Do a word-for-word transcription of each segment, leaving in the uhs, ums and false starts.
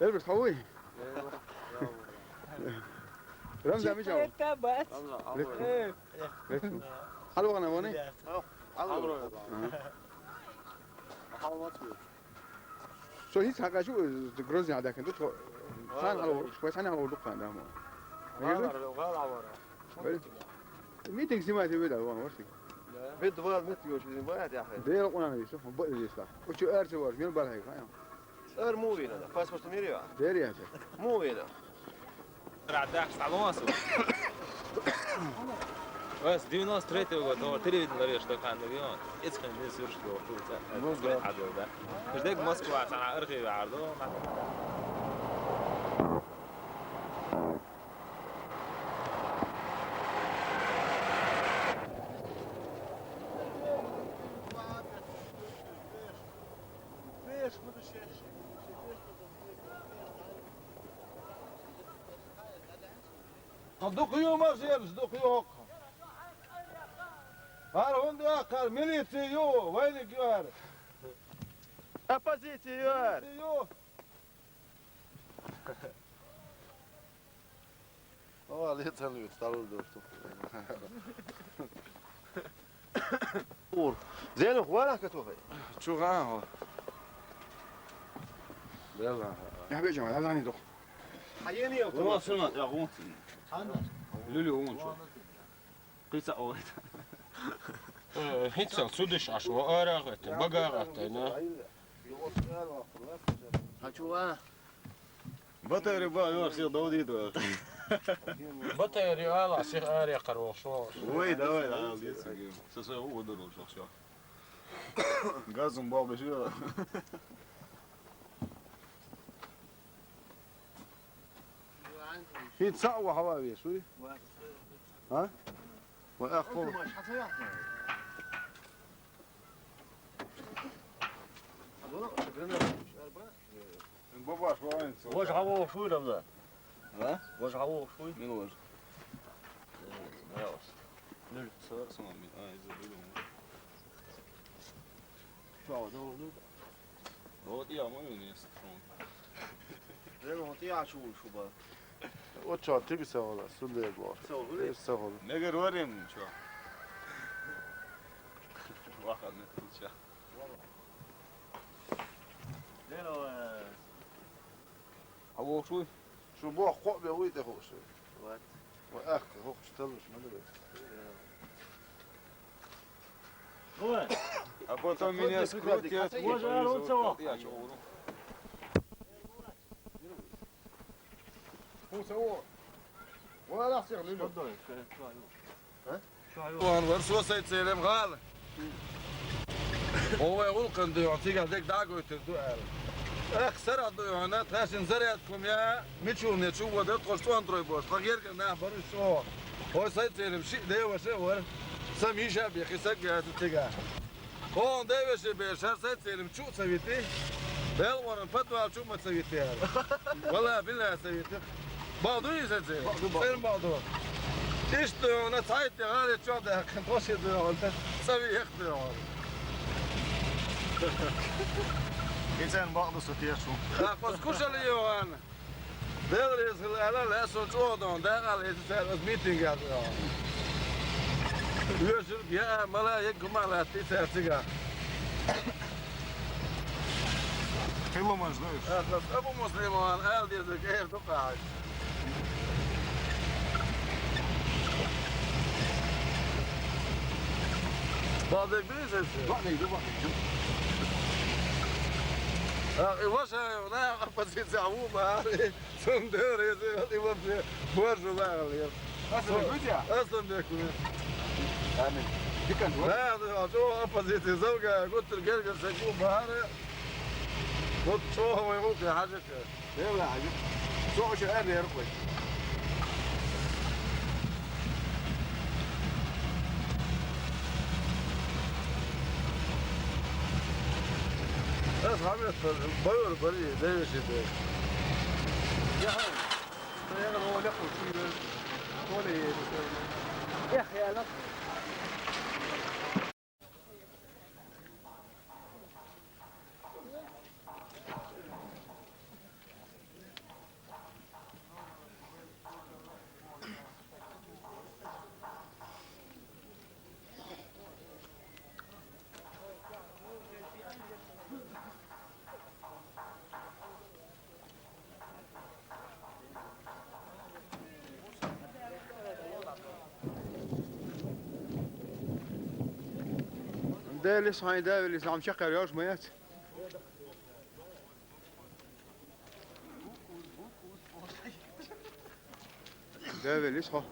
Эльбрус, хьо вуй? Рамзан, мича ву? Рамзан, хьо вуй? Э. Хьалвана вани? Со хӀинца хьакъачу Грозный хьадаьккхина ду, тхо хан хьалвур, вай хан хьалвур ду кхана, да, мо. Митинг снимать веда, вон, варсик. Вид вал митинг, очень снимает, я хай. Дера къуна вису, бо висла. Учу эр се вар, мир бар хай, хай. Эр му вина, да, паспорт мири, а? Дера я. Му вина. Радах салон асу. Ас девяносто третьего года, но телевидение лареш, что хан да, вион. Эцкен дин сюрш го, хуца. Ну, да. Адил, да. Ждек Москва, сана архив ардо. Дукха ю, машинаш, дукха ю хӀокху. ХӀара хӀунда яххара, милици ю, вайниг ю хӀара. Оппозици ю хӀара. Милици ю. О, лецан виц, талур дурту. Ур. Зенух, варах катохай. Чуган хо. Белла. Я бежам, я занидох. Хаени я. О, суна, я гунцин. Люлю гунчу. Кица ойт. Э, хицал судиш аш во арагъат, багагъат, на. Хачуа. Батарея ба, ё, всех доводит, да. Батарея ала, всех аре каро, шо. Ой, давай, давай, здесь. Со своего удору, шо, всё. Газом бал бежит. Хин саъ ва хьава веш, уй? А? Ва аххо. Бабаш, ва айнц. Вож хьава шуй, Рамзан? А? Вож хьава шуй? Мин вож. Э, пожалуйста. Ноль сорок. Сама ми, а, из-за. Чё, вот, ну, ну. Вот я мою место. Ден вот я чул шуба. Вот чё, ты бы сел, сюда его. Сел, вы? Сел. Не говорим, чё. Ваха, не ты чё. Ден, э, А вохуш вуй? Шу боху кхоъ бен вуй тӀе хууш. Вот. Ва ахка хохуш талуш ма ду. Ой. А потом меня скрутят. Боже, а он цело. Я чё, уру? Фу, цело. Вон она всех лилю. Что, что, что? Вон вар со сай церем гӀала. О, вай гӀуллакхан дуьйхьа, цигахь дерг дӀагойтур ду аьлла. Эх, сара дуьйхьа, тхаьшин зарядкум я, мичунне чу вода, тхо цӀонтрой бош, тха гергара нах бару шо. Ой, сай церем шиъ деваша вар. Сам йиша бехи саг яцу цигахь. О, деваша беш, шар сай церем чу ца вити. Белгъоран подвал чу ма ца вити аьлла. Вала, билла ца вити. Бал ду иза зе? Бал ду, бал ду. Сен бал ду? Иштта йогӀна, цхьайтта гӀали чохь даьккхина, тхо ши ду йогӀна, цӀа вехта йогӀна. И цӀен бакъ ду со тешу. Аккхо скушали йогӀна. Дела реза хила аьлла, лаьа со чӀогӀа догӀна, дакъа леза цара ас митинг яхь йогӀна. Оьшург яа, мала, еггума латти цара цигахь. Хилумаш ду уьш. Ахас Абу Муслиман ала деза кӀера ду кхаьча. Бадек ду иза? Бадек ду, бадек ду. А, и ваша, на оппозиция, а, ву, ма, сум дер, если, и вообще, боже, ма, я. Аса бен куьтя? Аса бен куьтя. Амин. Дикан, да, да, а то оппозиция, завга, гуттар, гергар, сагу, бахара. Вот что мы, вот, я хажа. Дела, а, цо уьш аьлла яра вай. Ас хьамет байур бари, девиши де. Яхай. Наверное, Оля хочет. Оля едет. Эх, я на. Дела, хьайн да веллий, зама чаккхе йолуш ма яц. Да веллий, хьо.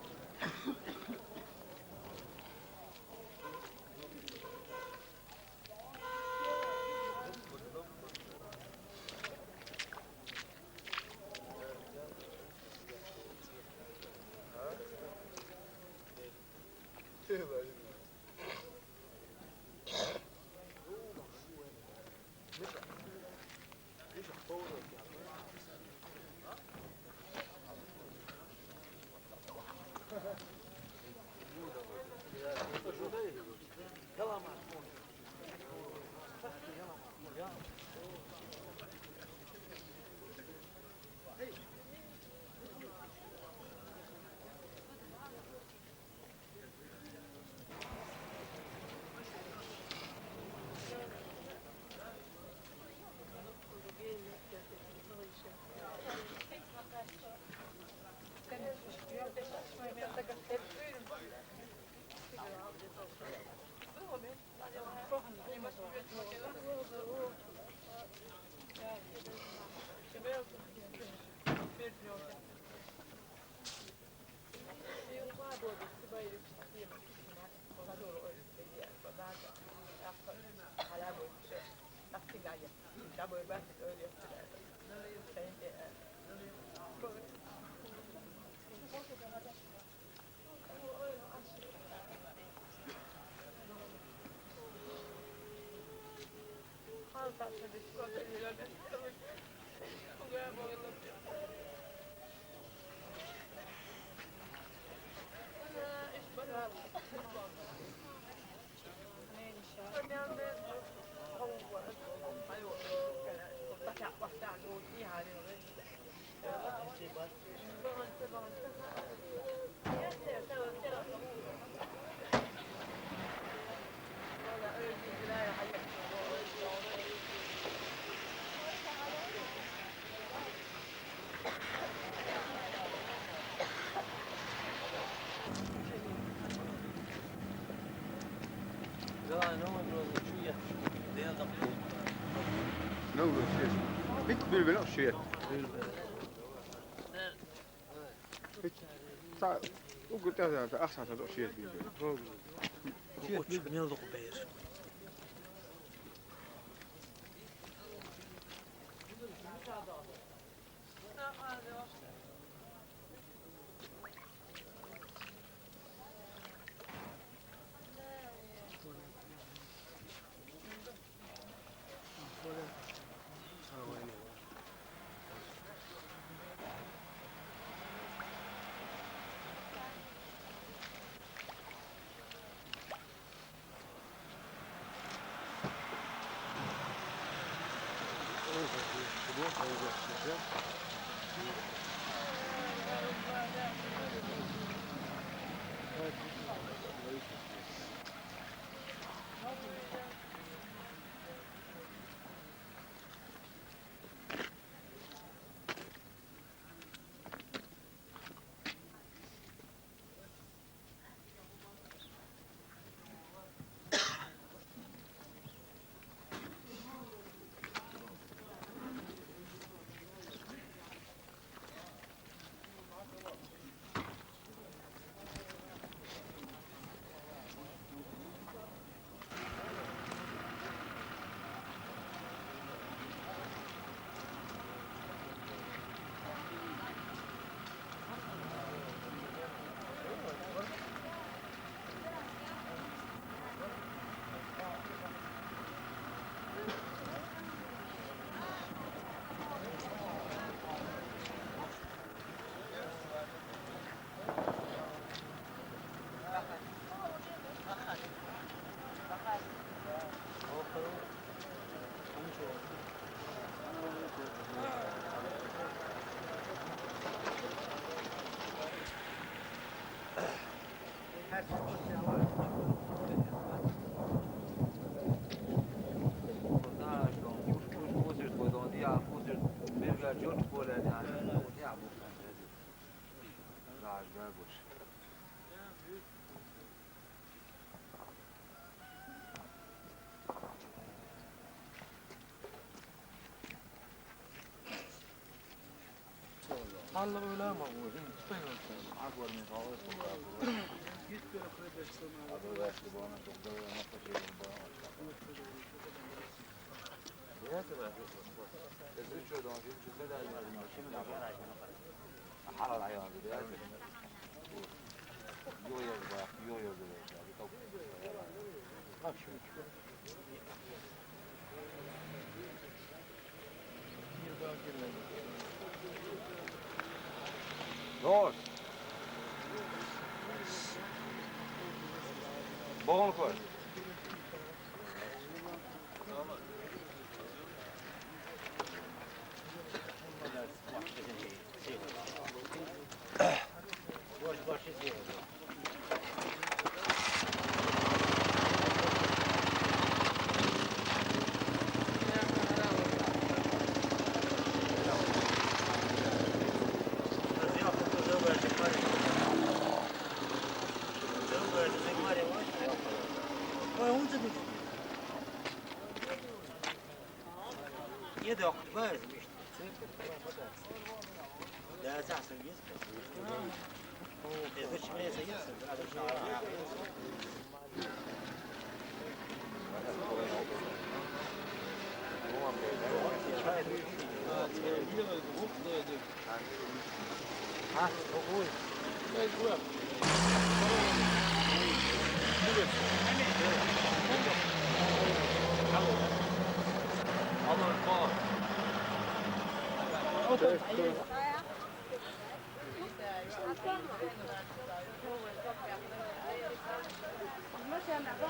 Бит билбеле шиет. Бит. Ца угу теза ахсан са шиет билбеле. Шиет билбеле. Hallyk ölämi bu? Halal aýalydy, däl. Ýok ýerde bar, ýok ýerde bar. Dost. Bogun koý.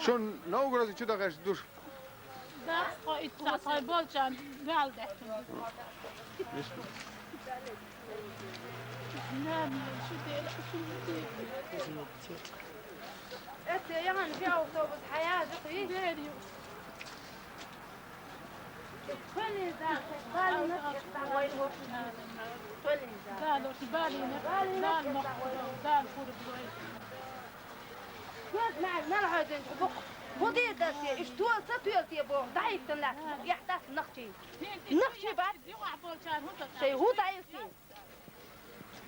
Şon nowgurasy çuda garşy dur. Daşga itse toý boljan däldi. Näme şu diýip, şu diýip. Etse, ýaňy şu awtobus haýajyk iş. Beri. Tölin zat, balina etsa goýup otyr. Tölin zat. Dal otu balina, dal nokta, dal kurup goýup. Gör, nal, nal hoýdun, bu, bu diýdi, üç tuolsa, tuolsa bu, daýypdyn lak, bu ýahdas nykçy. Nykçy bar. Ýok, bolçar, huda. Şey, huda ýyksy.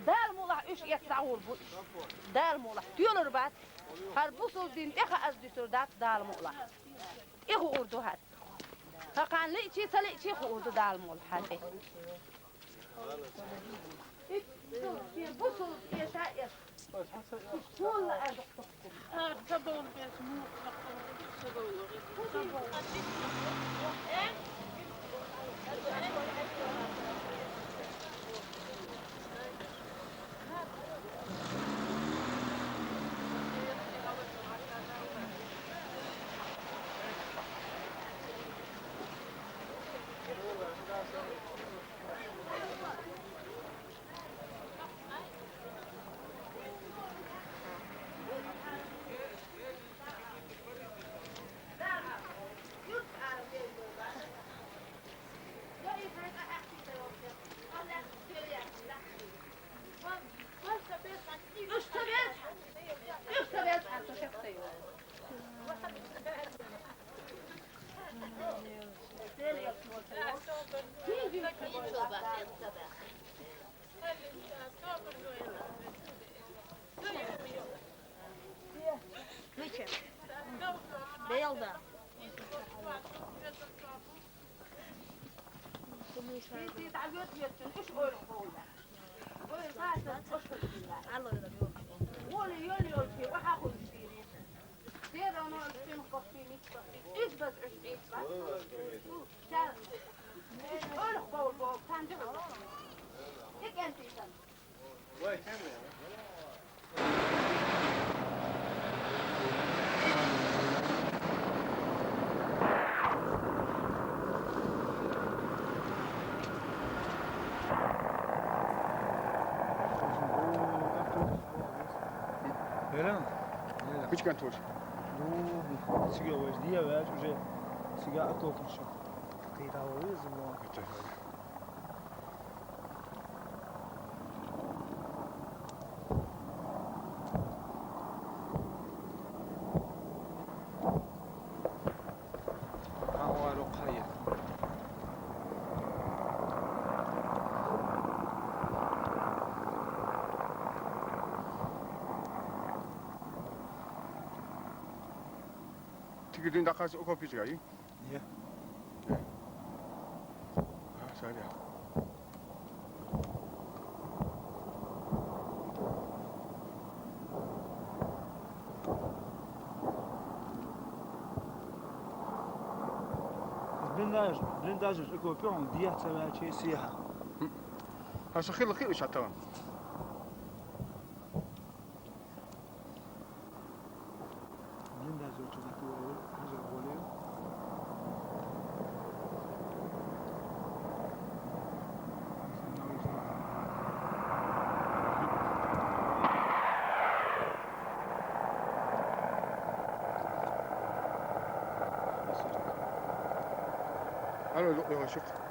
Dal mulah üç et zagur bu iş. Dal mulah, tuolar bat. Har bu söz din, eha az düsür dat, dal mulah. Ehu urdu hat. Hakan li içi, sali içi, hu urdu dal mulah, hadi. Bu söz, eşa et. Şulla azykdyk. Arsa dolup gelsin, mutlak dolup gelsin. Niçe? Beýlde. Siz, siz, alyp ýötdün, üç oýluk bowlar. Oýun zaten hoş bolsun. Al oýlap ýör. Ol ýöl ýolçy, waha goýuş biri. Ser onu üstün goşdy, mit goşdy. Üç bez üç, üç bez. Sen, üç oýluk bowl, bowl, sanjy bowl. Tek en tüýsen. Öyle mi? Öyle. Hiç kontrol. Bu, bu, siga var, diye ver, уже siga kontrol. Ты того вызвал. Ha, o aýlak haýýar. Гидин дахъас окопичгай? Е. А, саря. Блиндаж, блиндаж окопион диаца ваче сиха. Аша хил хил шатава. Блиндаж чу датуре, хажа боле. Алло, ло, ло, шук.